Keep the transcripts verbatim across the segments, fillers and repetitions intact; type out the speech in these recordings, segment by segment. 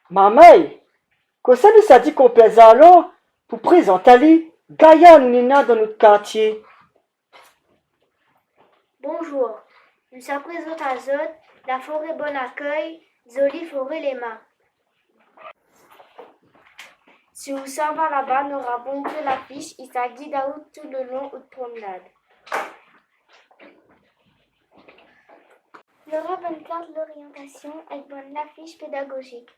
Marmay, kosa nou sa di konpèr Zarlor pou prézant ali gayar nou néna dan nout kartié ? Bonjour, nou sa prézant azot la foré Bon Akèy, zoli foré Léma. Si ou sava laba, nora bonpé lafish, i sa gid aou tout le lon out promnad. Nora bann kart loriantasion èk bann lafish pédagozik.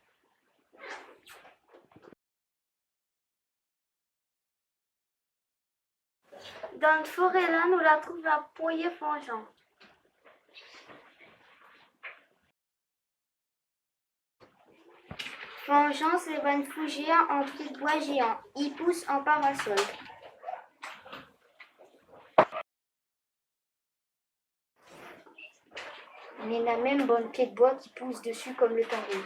Dan foré la, nou la trouv la poyé fanjan. Fanjan, sé bann foujèr an pié d'boi zéan. I pous an parasol. Néna mèm bann pié d'boi ki pous dési konm le tangou.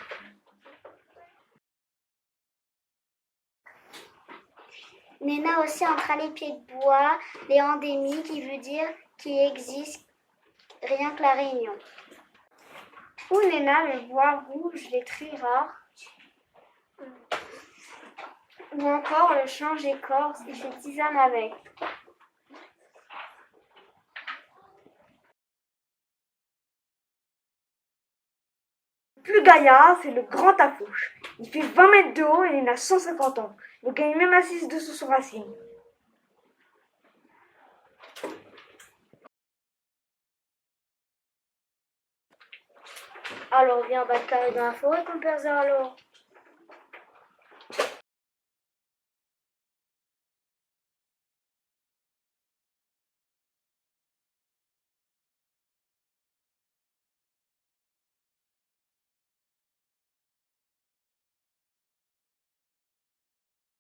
Néna osi antre lé pié d'boi, lé andémik, ki vé dir ki égzis rienk La Rényon. Ou néna le boi rouj, lé tré rar. Ou ankor le shanz ékors, i fé tizane avèk. Le pli gayar, sé le gran tafoush. I fé vin mèt de o é li na san sinkant an. Le gars i mèm asiz desou son rasine. Alor, vien, bat karé dan la foré, konpèr Zarlor.